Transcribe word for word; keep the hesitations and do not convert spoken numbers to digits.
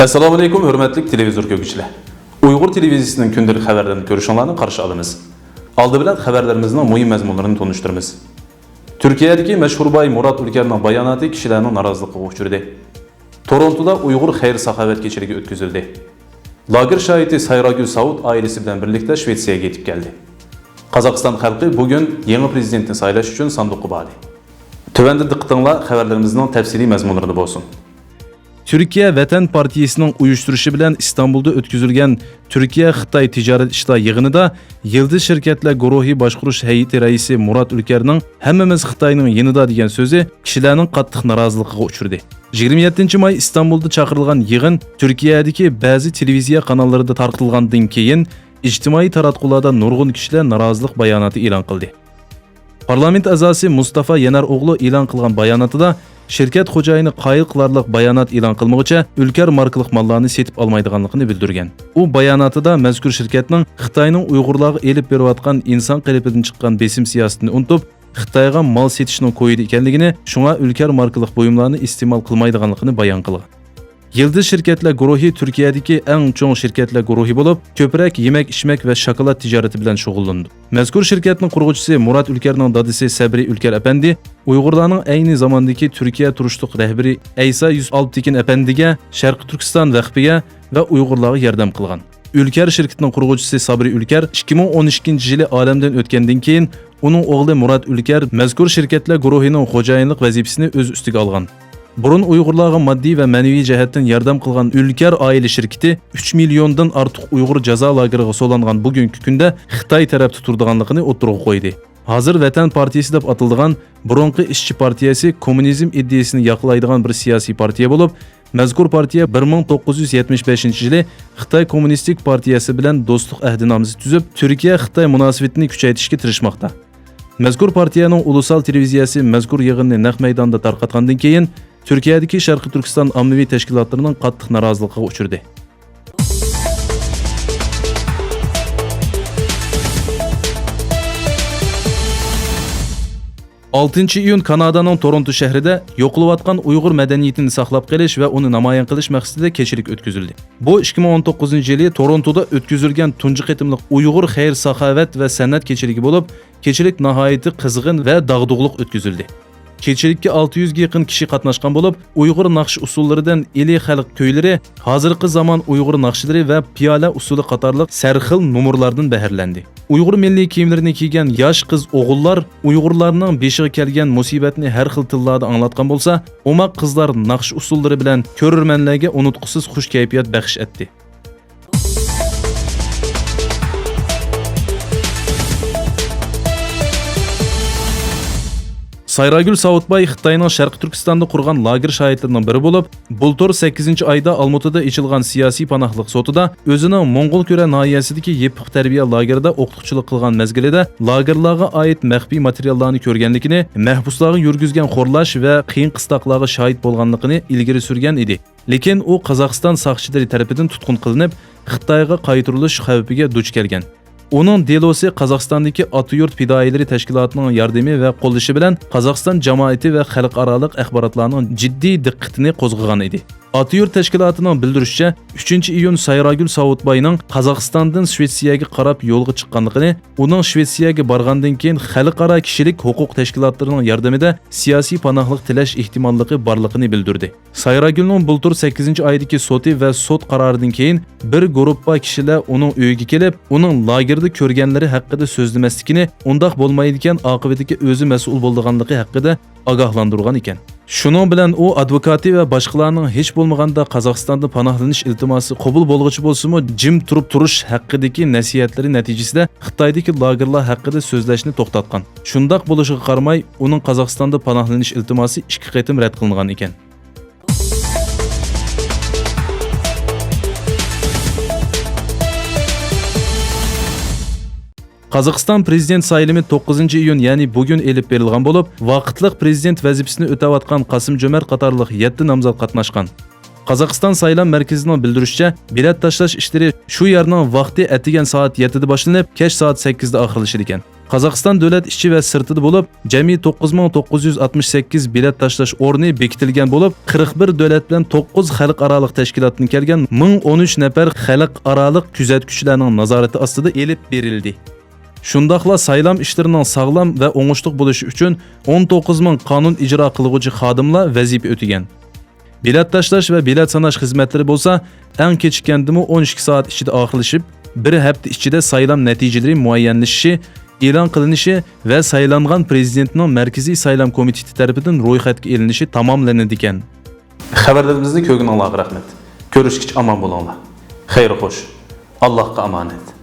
ئەسسالامۇئەلەيكۇم، ھۆرمەتلىك تېلېۋىزور كۆرگۈچىلەر! ئۇيغۇر تېلېۋىزىيىسىنىڭ كۈندىلىك خەۋەرلىرىنى كۆرۈشۈڭلارنى قارشى ئالىمىز. ئالدى بىلەن خەۋەرلىرىمىزنىڭ مۇھىم مەزمۇنلىرىنى تونۇشتۇرىمىز. تۈركىيەدىكى مەشھۇر باي مۇرات ئۈلكەرنىڭ باياناتى كىشىلەرنىڭ نارازىلىقىغا ئۇچرىدى. تورونتودا ئۇيغۇر خەير-ساخاۋەت كېچىلىكى ئۆتكۈزۈلدى. لاگېر شاھىتى سايراگۈل ساۋۇت ئائىلىسى بىلەن بىرلىكتە شىۋېتسىيەگە يېتىپ كەلدى. قازاقىستان خەلقى بۈگۈن يېڭى پىرېزىدېنتنى سايلاش ئۈچۈن ساندۇققا باردى. تۆۋەندە دىققىتىڭلار خەۋەرلىرىمىزنىڭ تەپسىلىي مەزمۇنلىرىدا بولسۇن. تۈركىيە ۋەتەن پارتىيىسىنىڭ ئۇيۇشتۇرۇشى بىلەن ئىستانبۇلدا ئۆتكۈزۈلگەن تۈركىيە-خىتاي تىجارەت ئىشلار يىغىنىدا يىلدىز شىركەتلەر گۇرۇھى باشقۇرۇش ھەيئىتى رەئىسى مۇرات ئۈلكەرنىڭ «ھەممىمىز خىتاينىڭ يېنىدا» دېگەن سۆزى كىشىلەرنىڭ قاتتىق نارازىلىقىغا ئۇچرىدى. يىگىرمە يەتتىنچى ماي ئىستانبۇلدا چاقىرىلغان يىغىن تۈركىيەدىكى بەزى تېلېۋىزىيە قاناللىرىدا تارقىتىلغاندىن كېيىن، ئىجتىمائىي تاراتقۇلاردا نۇرغۇن كىشىلەر نارازىلىق باياناتى ئېلان قىلدى. پارلامېنت ئەزاسى مۇستافا يەنەر ئوغلۇ ئېلان قىلغان باياناتىدا، شىركەت خوجايىنى قايىل قىلارلىق بايانات ئېلان قىلمىغۇچە، ئۈلكەر ماركىلىق ماللارنى سېتىپ ئالمايدىغانلىقىنى بىلدۈرگەن. ئۇ باياناتىدا مەزكۇر شىركەتنىڭ خىتاينىڭ ئۇيغۇرلارغا ئېلىپ بېرىۋاتقان ئىنسان قېلىپىدىن چىققان بېسىم سىياسىتىنى ئۇنتۇپ، خىتايغا مال سېتىشنىڭ كويىدا ئىكەنلىكىنى، شۇڭا ئۈلكەر ماركىلىق بۇيۇملارنى ئىستېمال قىلمايدىغانلىقىنى بايان قىلغان. يىلدىز شىركەتلەر گۇرۇھى تۈركىيەدىكى ئەڭ چوڭ شىركەتلەر گۇرۇھى بولۇپ، كۆپرەك يېمەك-ئىچمەك ۋە شاكىلات تىجارىتى بىلەن شۇغۇللىنىدۇ. مەزكۇر شىركەتنىڭ قۇرغۇچىسى مۇرات ئۈلكەرنىڭ دادىسى سەبرى ئۈلكەر ئەپەندى ئۇيغۇرلارنىڭ ئەينى زاماندىكى تۈركىيە تۇرۇشلۇق رەھبىرى ئەيسا يۈسۈپ ئالپتېكىن ئەپەندىگە، شەرقىي تۈركىستان ۋەقپىگە ۋە ئۇيغۇرلارغا ياردەم قىلغان. ئۈلكەر شىركىتىنىڭ قۇرغۇچىسى سابرى ئۈلكەر ئىككى مىڭ ئون ئىككىنچى يىلى ئالەمدىن ئۆتكەندىن كېيىن، ئۇنىڭ ئوغلى مۇرات ئۈلكەر مەزكۇر شىركەتلەر گۇرۇھىنىڭ خوجايىنلىق ۋەزىپىسىنى ئۆز ئۈستىگە ئالغان. بۇرۇن ئۇيغۇرلارغا ماددىي ۋە مەنىۋى جەھەتتىن ياردەم قىلغان ئۈلكەر ئائىلە شىركىتى ئۈچ مىليوندىن ئارتۇق ئۇيغۇر جازا لاگېرىغا سولانغان بۈگۈنكى كۈندە خىتاي تەرەپتە تۇرىدىغانلىقىنى ئوتتۇرىغا قويدى. ھازىر ۋەتەن پارتىيىسى دەپ ئاتىلىدىغان بۇرۇنقى ئىشچى پارتىيەسى كوممۇنىزم ئىدىيىسىنى ياقلايدىغان بىر سىياسىي پارتىيە بولۇپ، مەزكۇر پارتىيە بىر مىڭ توققۇز يۈز يەتمىش بەشىنچى يىلى خىتاي كوممۇنىستىك پارتىيەسى بىلەن دوستلۇق ئەھدىنامىسى تۈزۈپ، تۈركىيە-خىتاي مۇناسىۋىتىنى كۈچەيتىشكە تىرىشماقتا. مەزكۇر پارتىيەنىڭ ئۇلۇسال تېلېۋىزىيەسى مەزكۇر يىغىننى نەق مەيداندا تارقاتقاندىن كېيىن، تۈركىيەدىكى شەرقىي تۈركىستان ئاممىۋى تەشكىلاتلىرىنىڭ قاتتىق نارازىلىقىغا ئۇچرىدى. ئالتىنچى ئىيۇن كانادانىڭ تورونتو شەھىرىدە يوقىلىۋاتقان ئۇيغۇر مەدەنىيىتىنى ساقلاپ قېلىش ۋە ئۇنى نامايان قىلىش مەقسىتىدە كېچىلىك ئۆتكۈزۈلدى. بۇ ئىككى مىڭ ئون توققۇزىنچى يىلى تورونتودا ئۆتكۈزۈلگەن تۇنجى قېتىملىق ئۇيغۇر خەير-ساخاۋەت ۋە سەنئەت كېچىلىكى بولۇپ، كېچىلىك ناھايىتى قىزغىن ۋە داغدۇغىلىق ئۆتكۈزۈلدى. كېچىلىككە ئالتە يۈزگە يېقىن كىشى قاتناشقان بولۇپ، ئۇيغۇر ناخشا ئۇسسۇللىرىدىن ئىلى خەلق كۈيلىرى، ھازىرقى زامان ئۇيغۇر ناخشىلىرى ۋە پىيالە ئۇسسۇلى قاتارلىق سەرخىل نومۇرلاردىن بەھرىلەندى. ئۇيغۇر مىللىي كىيىملىرىنى كىيگەن ياش قىز ئوغۇللار ئۇيغۇرلارنىڭ بېشىغا كەلگەن مۇسىبەتنى ھەر خىل تىللاردا ئاڭلاتقان بولسا، ئوماق قىزلار ناخشا ئۇسسۇللىرى بىلەن كۆرۈرمەنلەرگە ئۇنتقۇسىز خۇش كەيپىيات بەخش ئەتتى. سايراگۈل ساۋۇتباي خىتاينىڭ شەرقىي تۈركىستاندا قۇرغان لاگېر شاھىتلىرىنىڭ بىرى بولۇپ، بۇلتۇر سەككىزىنچى ئايدا ئالمۇتىدا ئېچىلغان سىياسىي پاناھلىق سوتىدا ئۆزىنىڭ موڭغۇلكۈرە ناھىيەسىدىكى يېپىق تەربىيە لاگېرىدا ئوقۇتقۇچىلىق قىلغان مەزگىلىدە لاگېرلارغا ئائىت مەخپىي ماتېرىياللارنى كۆرگەنلىكىنى، مەھبۇسلارغا يۈرگۈزگەن خورلاش ۋە قىيىن-قىستاقلارغا شاھىت بولغانلىقىنى ئىلگىرى سۈرگەن ئىدى. لېكىن ئۇ قازاقىستان ساقچىلىرى تەرىپىدىن تۇتقۇن قىلىنىپ، خىتايغا قايتۇرۇلۇش خەۋپىگە دۇچ كەلگەن. ئۇنىڭ دېلوسى قازاقىستاندىكى ئاتا يۇرت پىدائىيلىرى تەشكىلاتىنىڭ ياردىمى ۋە قوللىشى بىلەن قازاقىستان جامائىتى ۋە خەلقئارالىق ئەخباراتلارنىڭ جىددىي دىققىتىنى قوزغىغان ئىدى. ئاتا يۇرت تەشكىلاتىنىڭ بىلدۈرۈشىچە، ئۈچىنچى ئىيۇن سايراگۈل ساۋۇتباينىڭ قازاقىستاندىن شىۋېتسىيەگە قاراپ يولغا چىققانلىقىنى، ئۇنىڭ شىۋېتسىيەگە بارغاندىن كېيىن خەلقئارا كىشىلىك ھوقۇق تەشكىلاتلىرىنىڭ ياردىمىدە سىياسىي پاناھلىق تىلەش ئېھتىماللىقى بارلىقىنى بىلدۈردى. سايراگۈلنىڭ بۇلتۇر سەككىزىنچى ئايدىكى سوتى ۋە سوت قارارىدىن كېيىن بىر گۇرۇپپا كىشىلەر ئۇنىڭ ئۆيىگە كېلىپ، ئۇنىڭ لاگېردا كۆرگەنلىرى ھەققىدە سۆزلىمەسلىكىنى، ئۇنداق بولمايدىكەن، ئاقىۋىتىگە ئۆزى مەسئۇل بولىدىغانلىقى ھەققىدە ئاگاھلاندۇرغان ئىكەن. شۇنىڭ بىلەن ئۇ ئادۋوكاتى ۋە باشقىلارنىڭ ھېچ بولمىغاندا قازاقىستاندا پاناھلىنىش ئىلتىماسى قوبۇل بولغۇچە بولسىمۇ جىم تۇرۇپ تۇرۇش ھەققىدىكى نەسىھەتلىرى نەتىجىسىدە خىتايدىكى لاگېرلار ھەققىدە سۆزلەشنى توختاتقان. شۇنداق بولۇشىغا قارىماي، ئۇنىڭ قازاقىستاندا پاناھلىنىش ئىلتىماسى ئىككى قېتىم رەت قىلىنغان ئىكەن. قازاقىستان پىرېزىدېنت سايلىمى توققۇزىنچى ئىيۇن، يەنى بۈگۈن ئېلىپ بېرىلغان بولۇپ، ۋاقىتلىق پىرېزىدېنت ۋەزىپىسىنى ئۆتەۋاتقان قاسىم جۆمەرت قاتارلىق يەتتە نامزات قاتناشقان. قازاقىستان سايلام مەركىزىنىڭ بىلدۈرۈشىچە، بېلەت تاشلاش ئىشلىرى شۇ يەرنىڭ ۋاقتى ئەتىگەن سائەت يەتتىدە باشلىنىپ، كەچ سائەت سەككىزدە ئاخىرلىشىدىكەن. قازاقىستان دۆلەت ئىچى ۋە سىرتىدا بولۇپ، جەمئىي توققۇز مىڭ توققۇز يۈز ئاتمىش سەككىز بېلەت تاشلاش ئورنى بېكىتىلگەن بولۇپ، قىرىق بىر دۆلەت بىلەن توققۇز خەلقئارالىق تەشكىلاتتىن كەلگەن مىڭ ئون ئۈچ نەپەر خەلقئارالىق كۆزەتكۈچىلەرنىڭ نازارىتى ئاستىدا ئېلىپ بېرىلدى. شۇنداقلا سايلام ئىشلىرىنىڭ ساغلام ۋە ئوڭۇشلۇق بولۇشى ئۈچۈن ئون توققۇز مىڭ قانۇن ئىجرا قىلغۇچى خادىملار ۋەزىپە ئۆتىگەن. بېلەت تاشلاش ۋە بېلەت ساناش خىزمەتلىرى بولسا ئەڭ كېچىككەندىمۇ ئون ئىككى سائەت ئىچىدە ئاخىرلىشىپ، بىر ھەپتە ئىچىدە سايلام نەتىجىلىرى مۇئەييەنلىشىشى، ئېلان قىلىنىشى ۋە سايلانغان پىرېزىدېنتنىڭ مەركىزىي سايلام كومىتېتى تەرىپىدىن رويخەتكە ئېلىنىشى تاماملىنىدىكەن. خەۋەرلىرىمىزنى كۆرگىنىڭلارغا رەھمەت. كۆرۈشكىچە ئامان بولۇڭلار. خەير خوش. ئاللاھقا ئامانەت.